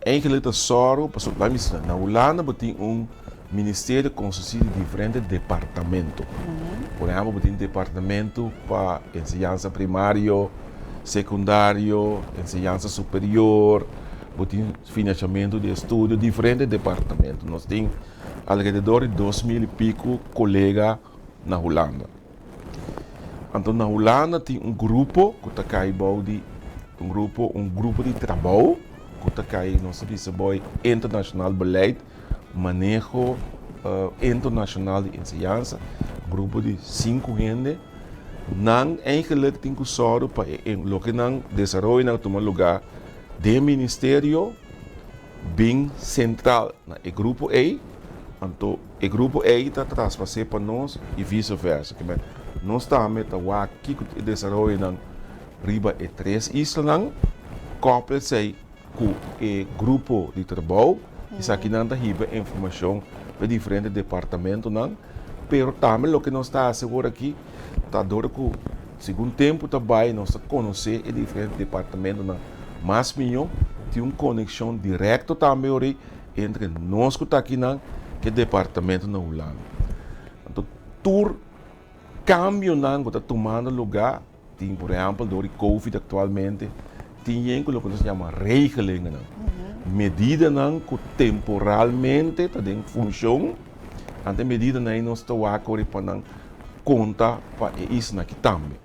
eigenlijk ta sòru pasobra laat mi bisa, na Hulanda bo tin un ministerio konsistí di diferente departamento. Por ehèmpel bo tin departamento pa enseñansa primario, sekundario, enseñansa superior, bo tin financiamento di estudio, diferente departamento. Nos tin alrededor di 2000 i pico kolega na Hulanda. Anto na Hulanda tin un grupo ku ta kai bou di un grupo un grupo di trabou ku ta kai nos ta bisa bou e internashonal beleid maneho internashonal di enseñansa grupo di sinku hende nan eigenlik tin ku sòru pa e loke nan desaroyonan tuma lugá. Den ministerio bin sentral na e grupo ei, anto e grupo ei ta traspas'é pa nos i vice versa. Ke men nos tambe ta wak kiko ta e desaroyonan riba e tres islanan, kòpel esei ku e grupo di trabou, esakinan ta hiba informashon pa e diferente departamentonan, pero tambe loke nos ta hasi awor aki ta dor ku segun tempu ta bai nos ta konosé e diferente departamentonan mas mihó, tin un konekshon direkto tambe ori entre nos ku ta akinan ku e departamento na Hulanda. Anto tur kambionan ku ta tumando lugá. Tin por ehèmpel dor di covid aktualmente tin yen ku loke nos yama regelingennan, medidanan ku temporalmente ta den funshon, anto e medidanan ei nos ta wak ora pa nan konta pa e isla aki tambe.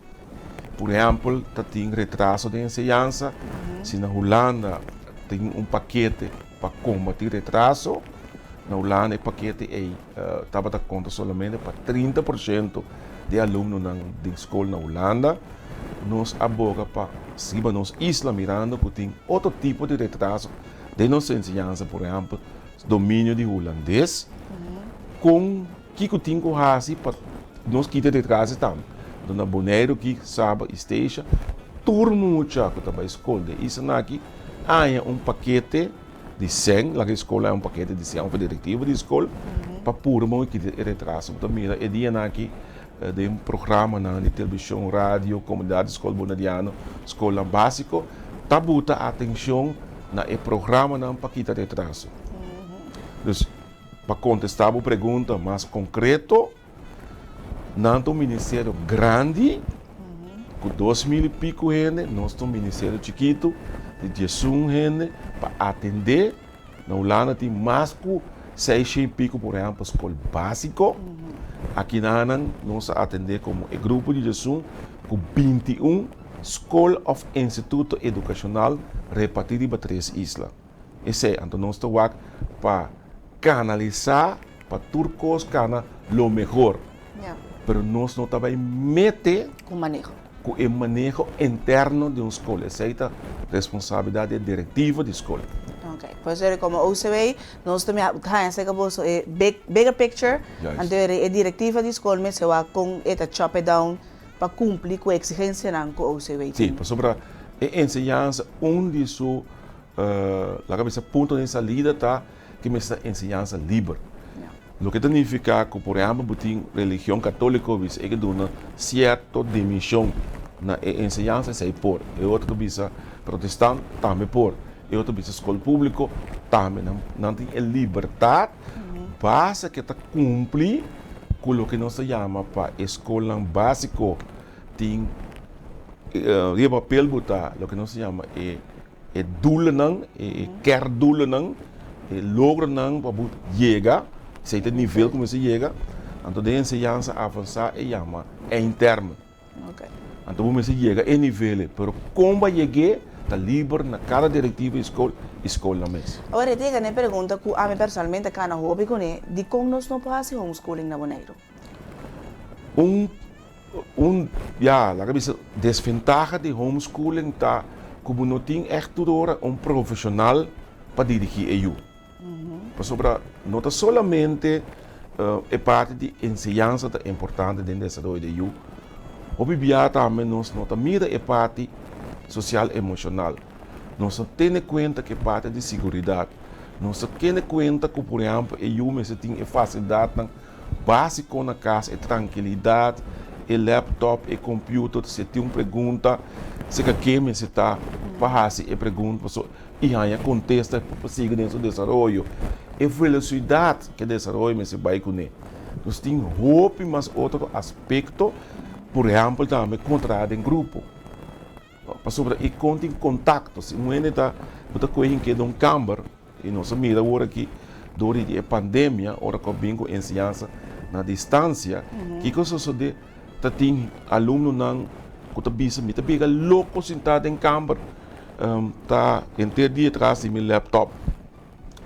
Por ehèmpel ta tin retraso den enseñansa, si na Hulanda tin un pakete pa kombatí retraso, na Hulanda e pakete ei tabata konta solamente pa 30% di alumnonan den skol na Hulanda. Nos a boga pa riba nos isla mirando ku tin otro tipo di retraso den nos enseñansa, por ehèmpel dominio di hulandes, kon kiko tin ku hasi pa nos kita e retraso tambe. Anto na Boneiru ki Saba i Statia tur mucha ku ta bai skol den isla aki haña un pakete di sèn, laga e skol haña un pakete di sèn òf e direktiva di skol pa puru moe kita e retraso. Bo ta mira e dianan aki den programanan di televishon, radio, komunidat di skol boneriano, skolnan básiko ta buta atenshon na e programanan pa kita retraso. Dus pa kontestá bo pregunta mas konkreto, Nan ta un ministerio grandi ku 2000 i piku hende, nos ta un ministerio chikitu di 11 hende pa atendé. Na Hulanda tin mas ku 600 i piku por ehèmpel skol básiko. Akinanan nos a atendé komo e grupo di 11 ku 21 skol òf instituto edukashonal repartí riba tres isla. Esei anto nos ta wak pa kanalisá pa tur kos kana lo mehor. Pero nos no ta bai mete Ku maneho. ku e maneho interno di un skol. Esei ta responsabilidat di e direktiva di skol. Ok. Por eso eri komo OCW nos ta mira haña aserka boso e big bigger picture. Juist. Anto eri e direktiva di skol mester wak kon e ta chop it down pa kumpli ku e eksigensianan ku OCW Sí, tin. pasobra e enseñansa un di su Laga bisa punto di salida ta ki mester ta enseñansa liber. Loke ta nifiká ku por ehèmpel bo tin religion katóliko bisa e ke duna sierto dimenshon na e enseñansa esei por. E otro ta bisa protestant tambe por. E otro bisa skol públiko tambe. Nan tin e libertat basta ke ta kumpli ku loke nos ta yama pa e skolnan básiko tin riba papel bo ta loke nos ta yama e E doelnan, e kerndoelnan, e logronan pa bo yega, esei ta e nivel ku mester yega, anto den enseñansa avansá e yama eindtermen. Anto bo mester yega e nivel ei, pero kon bo a yeg'é ta liber na kada direktiva di skol i skolnan mes. Awor e ta yega na e pregunta ku ami personalmente a kana hopi kuné, dikon nos no por hasi homeschooling na Boneiru? Un Un, ya, laga bisa, desventaha di homeschooling ta ku bo no tin ègt tur ora un profeshonal pa dirigí e yu. Pasobra no ta solamente e parti di enseñansa ta importante den desaroyo di e yu, hopi bia tambe nos no ta mira e parti sosial emoshonal. Nos no tene kuenta ku e parti di siguridat. Nos ta tene kuenta ku, por ehèmpel, e yu mester tin e fasilidatnan Básiko na kas, e trankilidat, e laptop, e computer, si e tin un pregunta, si ka ke mester ta pa hasi e pregunta pasobra i haña kontesta pa sigui den su desaroyo. E velosidat ku e desaroyo mester bai kuné. Nos tin hopi mas otro aspekto, por ehèmpel tambe kontra den grupo. Pasobra e kon tin kontakto, si un hende ta bo ta kohe hink'é den un kamber, I nos a mira awor aki dor di e pandemia, ora ku a bin ku enseñansa na distansia, kiko a sosodé? Ta tin alumnonan ku ta bisa, mi ta bira loko sintá den kamber, ta henter dia tras di mi laptop.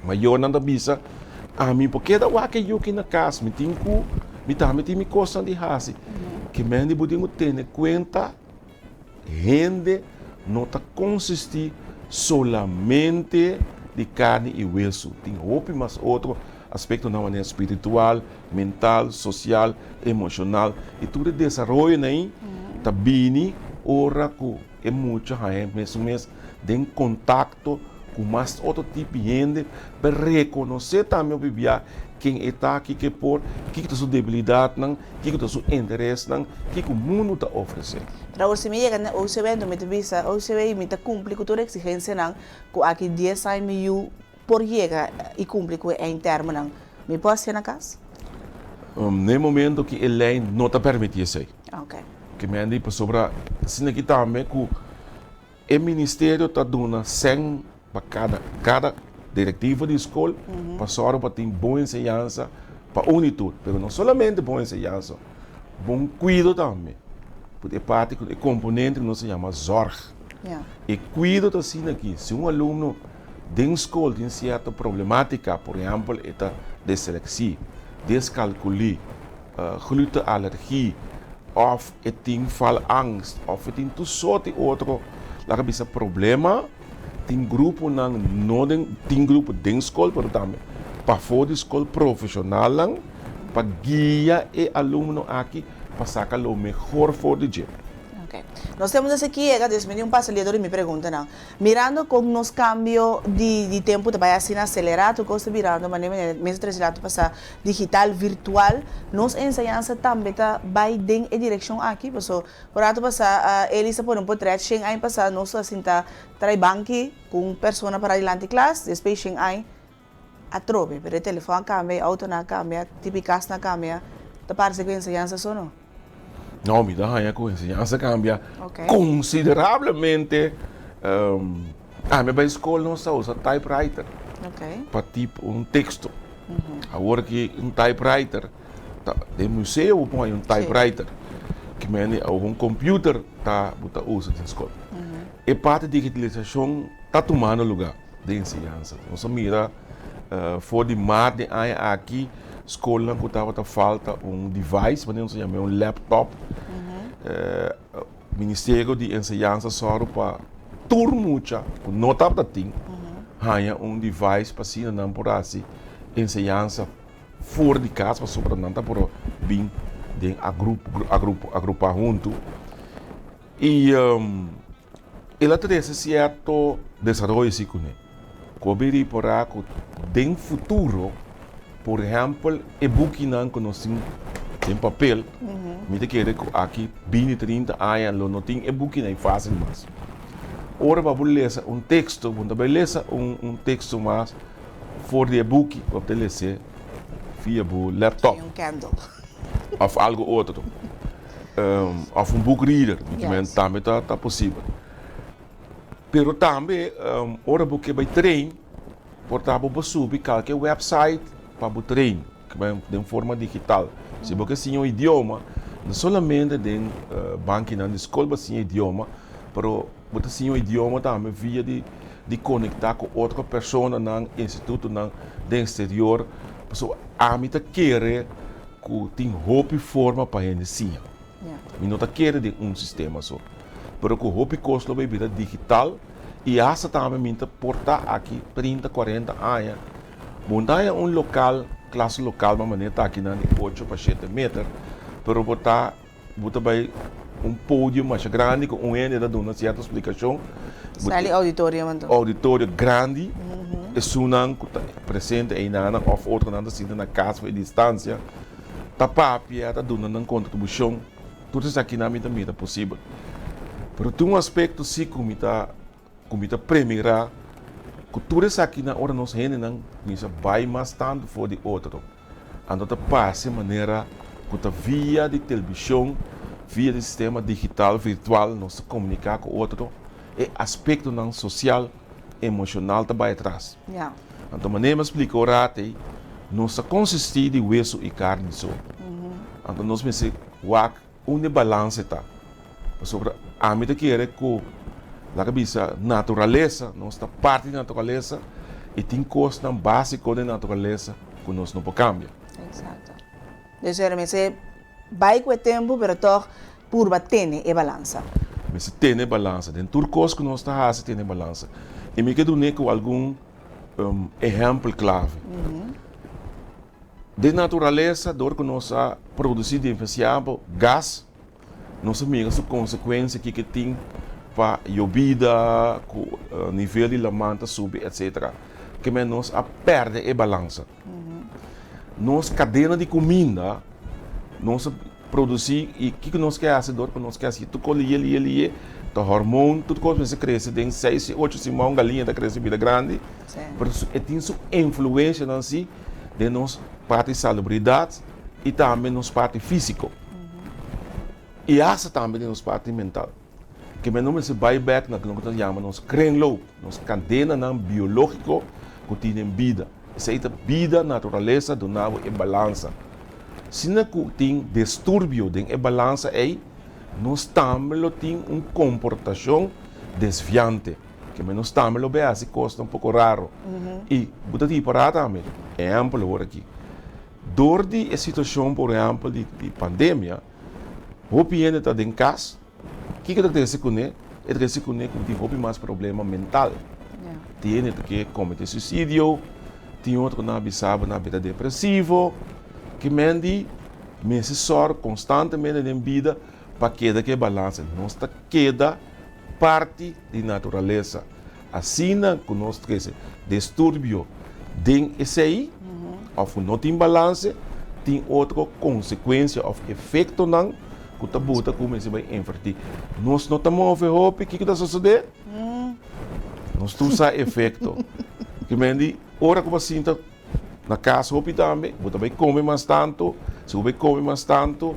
Mayornan ta bisa, ami por keda wak e yuki na kas, mi tin ku, mi tambe tin mi kosnan di hasi. Ke men di bo tin ku tene kuenta. Hende no ta konsistí solamente di karni i wesu. Tin hopi mas otro aspektonan manera spiritual, mental, sosial, emoshonal i tur e desaroyonan ei ta bini ora ku e mucha haña mes su mes den kontakto ku mas otro tipo di hende pa rekonosé tambe hopi bia ken e ta, kiko e por, kiko ta su debilidatnan, kiko ta su interesnan, kiko mundu ta ofresé. Pero awor si mi yega na OCW anto mi ta bisa, OCW mi ta kumpli ku tur e eksigensianan ku aki dies aña mi yu por yega i kumpli ku e eindtermennan, mi por hasié na kas? Na e momento ki e lei no ta permití esei. Ke men di pasobra asina aki tambe ku e ministerio ta duna sèn pa kada kada direktiva di skol pa sòru pa tin bon enseñansa pa un i tur. Pero no solamente bon enseñansa, bon kuido tambe. Por e parti ku e komponente ku nos ta yama zòrg. E kuido ta asina aki, si un alumno den skol tin sierto problematika, por ehèmpel e ta disleksia, diskalkulí, glutenallergie òf e tin falangst òf e tin tur sorti otro laga bisa problema, tin gruponan no den tin grupo den skol pero tambe pafó di skol profeshonalnan pa guia e alumno aki pa saka lo mehor for di dje. Ok. Nos tempo ta seki yega, dus mi tin un pasalido di mi preguntanan. Mirando kon nos kambio di di tempu ta bai asina aselerá, tur kos ta birando manera manera mes a trese rato pasá digital, virtual, nos enseñansa tambe ta bai den e direkshon aki? Paso un rato pasá Elis a pone un potret shen aña pasá nos a sinta trai banki ku un persona pará dilanti klas, despues shen aña atrobe, pero e telefòn a kambia, e outonan a kambia, tipo e kasnan a kambia, ta parse ku enseñansa so no. No, mi ta haña ku enseñansa a kambia konsiderablemente. Ami a bai skol nos ta usa typewriter pa tip un teksto. Awor ki un typewriter ta den museo bo por haña un typewriter. Ki mende awor un computer ta bo ta usa den skol. E parti digitalisashon ta tumando lugá den enseñansa. Nos a mira for di maart di aña aki skolnan ku tabata falta un device, manera nos ta yama un laptop, Ministerio di Enseñansa sòru pa tur mucha ku no tabata tin haña un device pa asina nan por hasi enseñansa for di kas pasobra nan ta por bin den agrupá huntu. I el a trese sierto desaroyo si kuné. Ku a bin ripará ku den futuro, por ehèmpel e bukinan ku nos tin den papel, mi ta kere ku aki binti, trinta aña lo no tin e bukinan ei fásil mas. Ora bo a por lesa un teksto, bo no ta bai lesa un teksto mas for di e buki, bo ta les'é via bo laptop òf algu otro. Of un book reader, tambe ta posibel. Pero tambe ora bo ke bai train, por ta bo por subi kalke website pa bo train den forma digital. Si bo ke siña un idioma, no solamente den bankinan di skol bo siña idioma, pero bo ta siña un idioma tambe via di konektá ku otro personanan, institutonan den eksterior. Pasobra ami ta kere ku tin hopi forma pa hende siña. Mi no ta kere den un sistema so, pero ku hopi kos lo bay bira digital i hasta tambe mi ta por ta aki trinta, kuarenta aña. Bo no haña un lokal, klas lokal ma manera ta akinan di ocho pa shete meter, pero bo ta bo ta bay un podium masha grandi ku un hende ta duna sierto splikashon. Sali auditorio anto. Auditorio grandi, esunnan ku ta presente einanan òf otronan ta sinta na kas for e distansia ta papia, ta duna nan kontribushon. Tur esakinan mi ta mira posibel. Pero tin un aspekto si ku mi ta ku mi ta premirá ku tur esakinan ora nos hendenan kuminsá bai mas tantu for di otro. Anto ta parse manera ku ta via di televishon, via di sistema digital, virtual nos ta komuniká ku otro, e aspektonan sosial, emoshonal ta bai atras. Anto manera mi a splika un rato ei, nos ta konsistí di wesu i karni so. Anto nos mester wak unda e balanse ta. Pasobra ami ta kere ku laga bisa naturalesa, nos ta parti di naturalesa i tin kosnan básiko den naturalesa ku nos no por kambia. Eksakto. Dus ora mester bai ku e tempu pero tòg purba tene e balansa. Mester tene e balansa. Den tur kos ku nos ta hasi tene e balansa. I mi ke dun'é ku algun ehèmpel klave. Den naturalesa, dor ku nos a produsí demasiado gas, nos a mira su konsekuensia kiko tin pa yobida, ku nivel di laman ta subi, etsetera. Kimen nos a pèrdè e balansa. Nos kadena di kuminda, nos a produsí i kiko nos ke hasi dor ku nos ke hasi tur kos liye liye liye, ta hormon, tur kos mester krese den seis ocho siman un galiña ta krese bira grandi, pero e tin su influensianan si den nos parti salubridat i tambe nos parti físiko i asta tambe den nos parti mental. Ke men no mester bai bèk na loke ta yama nos kringloop, nos kadenanan biológiko ku tin den bida. Esei ta bida, naturalesa duna bo e balansa. Asina ku tin disturbio den e balansa ei, nos tambe lo tin un komportashon desviante. Ke men nos tambe lo bai hasi kosnan poko raro. I bo ta ripará tambe, ehèmpel awor aki, dor di e situashon por ehèmpel di pandemia, Hopi hende ta den kas, kiko ta trese kuné? E trese kuné ku tin hopi mas problema mental. Tin hende ta ke komete suisidio, tin otro ku nan a bisa bo nan a bira depresivo. Ke men di mester sòrg konstantemente den bida pa keda ku e balansa. Nos ta keda parti di naturalesa. Asina ku nos trese disturbio den esei òf ku no tin balanse, tin otro konsekuensia òf efektonan ku ta buta ku mester bai invertí. Nos no ta move hopi, kiko ta sosodé? Nos tur sa efekto. Kimendi ora ku bo a sinta na kas hopi tambe, bo ta bai kome mas tantu, si bo bai kome mas tantu,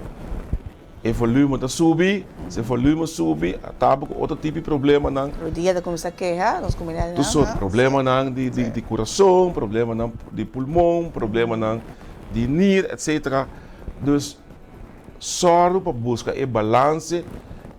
E volume ta subi, si e volume subi, a taba ku otro tipo di problemanan. Rodia ta kuminsá keha, nos komunidat Tur sort, problemanan di di kurason, problemanan di pulmon, problemanan di nir, etsetera. Dus, sòru pa buska e balanse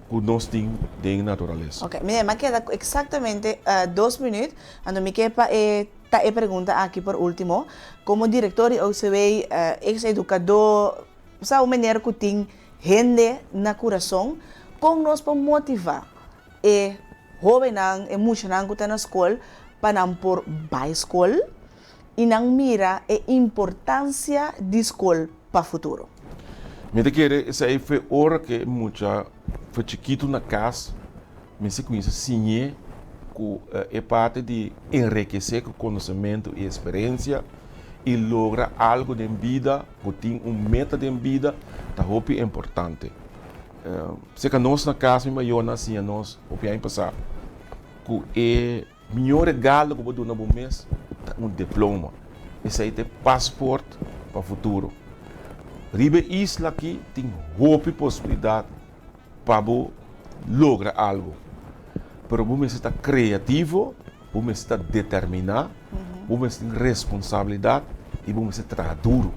ku nos tin den naturalesa. Ok, mira, mi a keda ku eksaktamente dos minüt, anto mi ke pa e ta e pregunta aki por último. Komo direktor di OCW, eks edukadó, Sa un manera ku tin hende na kurason kon nos por motivá e hóbennan, e muchanan ku ta na skol pa nan por bai skol i nan mira e importansia di skol pa futuro. Mi ta kere esei fe ora ku e mucha for chikitu na kas mester kuminsá siñ'é ku e parti di enrekesé ku konosementu i eksperensia i logra algu den bida. Bo tin un meta den bida ta hopi importante. Serka nos na kas mi mayornan a siña nos hopi aña pasá ku e mihó regalo ku bo duna bo mes ta un diploma. Esei ta e pasport pa futuro. Riba e isla aki tin hopi posibilidat pa bo logra algu, pero bo mester ta kreativo. Bo mester ta determiná, bo mester tin responsabilidat i bo mester traha duru.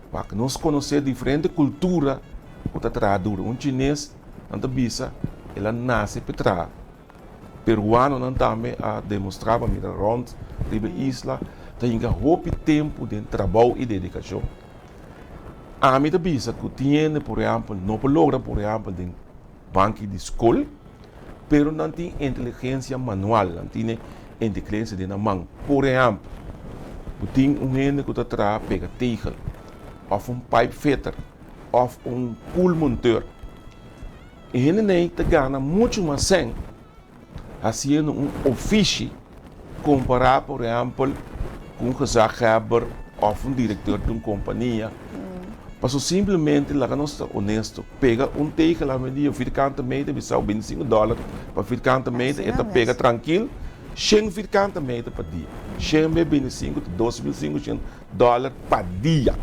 Wak, nos konosé diferente kultura ku ta traha duru. Un chines, nan ta bisa, el a nase pa e traha. Peruanonan tambe a demostrá pa mira rònt riba e isla ta hinka hopi tempu den trabou i dedikashon. Ami ta bisa ku tin hende, por ehèmpel, no por logra, por ehèmpel, den banki di skol, pero nan tin inteligensia manual, nan tin inteligensia den nan man. Por ehèmpel, bo tin un hende ku ta traha pega tegel, òf un pipefitter, òf un koelmonteur. E hendenan ei ta gana muchu mas sèn hasiendo un ofishi kompará por ehèmpel ku un gezaghebber òf un direktor di un kompania. Pasobra simplemente laga nos ta onesto, pega un tegel awendia firkante meter bisa bo bintisinko dòler pa firkante meter e ta pega trankil shen firkante meter pa dia. Shen be bintisinko ta 2500 dòler pa dia.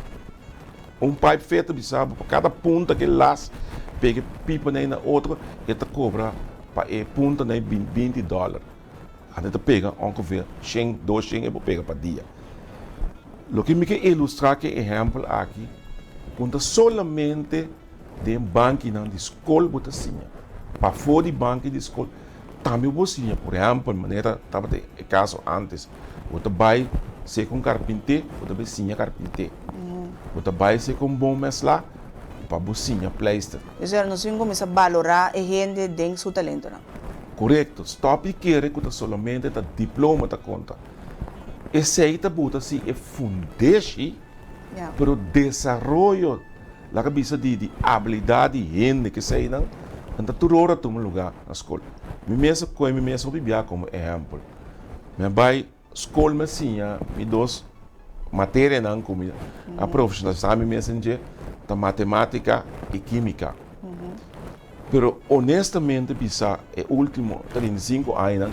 Un pipe fitter bisa bo pa kada punta ke las pega e pipa nei na otro e ta kobra pa e punta nei 20 dòler. Anto e ta pega ongeveer shen, dos shen e por pega pa dia. Loke mi ke ilustrá ku e ehèmpel aki ku no ta solamente den bankinan di skol bo ta siña. Pafó di banki di skol tambe bo siña. Por ehèmpel manera tabata e kaso ántes, bo ta bai serka un karpinté, bo ta bai siña karpinté. Bo ta bai serka un bon mèslá pa bo siña pleister. Esei nos tin kuminsá balorá e hende den su talentonan. Korekto, stòp di kere ku ta solamente ta diploma ta konta. Esei ta buta si e fundeshi, pero desaroyo, laga bisa di di abilidat di hende ku eseinan, nan ta tur ora tuma lugá na skol. Mi mes a kohe mi mes hopi bia komo ehèmpel. Mi a bai skol mi a siña mi dos materianan ku mi a profeshonalisá mi mes den dje, ta matematika i kímika. Pero honestamente bisa e ultimo 35 añanan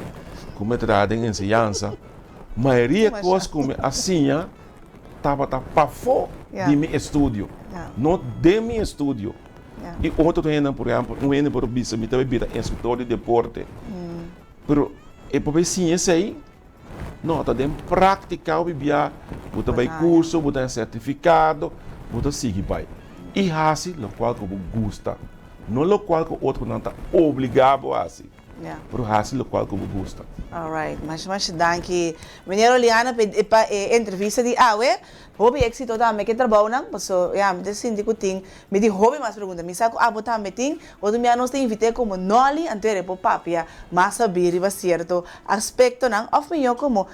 ku mi a traha den enseñansa, mayoria kos ku mi a siña tabata pafó di mi estudio, no den mi estudio. I otro hendenan, por ehèmpel, un hende por bisa mi ta bai bira instruktor di deporte, pero e por bai siña esei? No, ta den práktika hopi bia bo ta bai kurso, bo ta haña sertifikado, bo ta sigui bai. I hasi lokual ku bo gusta, no lokual ku otronan ta obligá bo hasi, pero hasi lokual ku bo gusta. Alright, masha masha danki Meneer Oliana pa e entrevista di awe. Hopi éxito tambe ku e trabounan, paso ya mi ta sinti ku tin, mi tin hopi mas pregunta, mi sa ku abo tambe tin, otro bia nos ta invit'é komo Nolly anto e por papia mas sabí riba sierto aspektonan òf mihó komo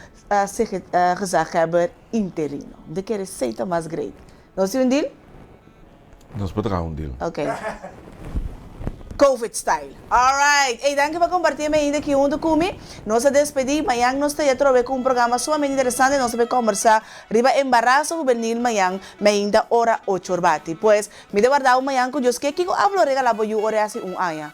gezaghebber interino. Mi ta kere esei ta mas great. Nos tin un deal? Nos por traha un deal. Ok. Covid style. Alright. Ey, danki pa comparti e mainta aki hunto cu mi. Nos a despedi. Mañan nos ta ya trobe cu un programa sumamente interesante. Nos ta bay combersa riba embaraso hubenil mañan mainta ora ocho or bati. Pues, mi ta warda bo mañan cu Dios ke. Kico Ablo regala bo yu ora e haci un aña?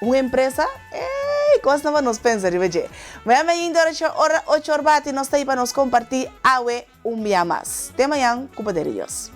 Un empresa? Ey, cosnan pa nos pensa riba dje. Mañan mainta ora ocho or bati nos ta ahi pa nos comparti awe un bia mas. Te mañan cu poder di Dios.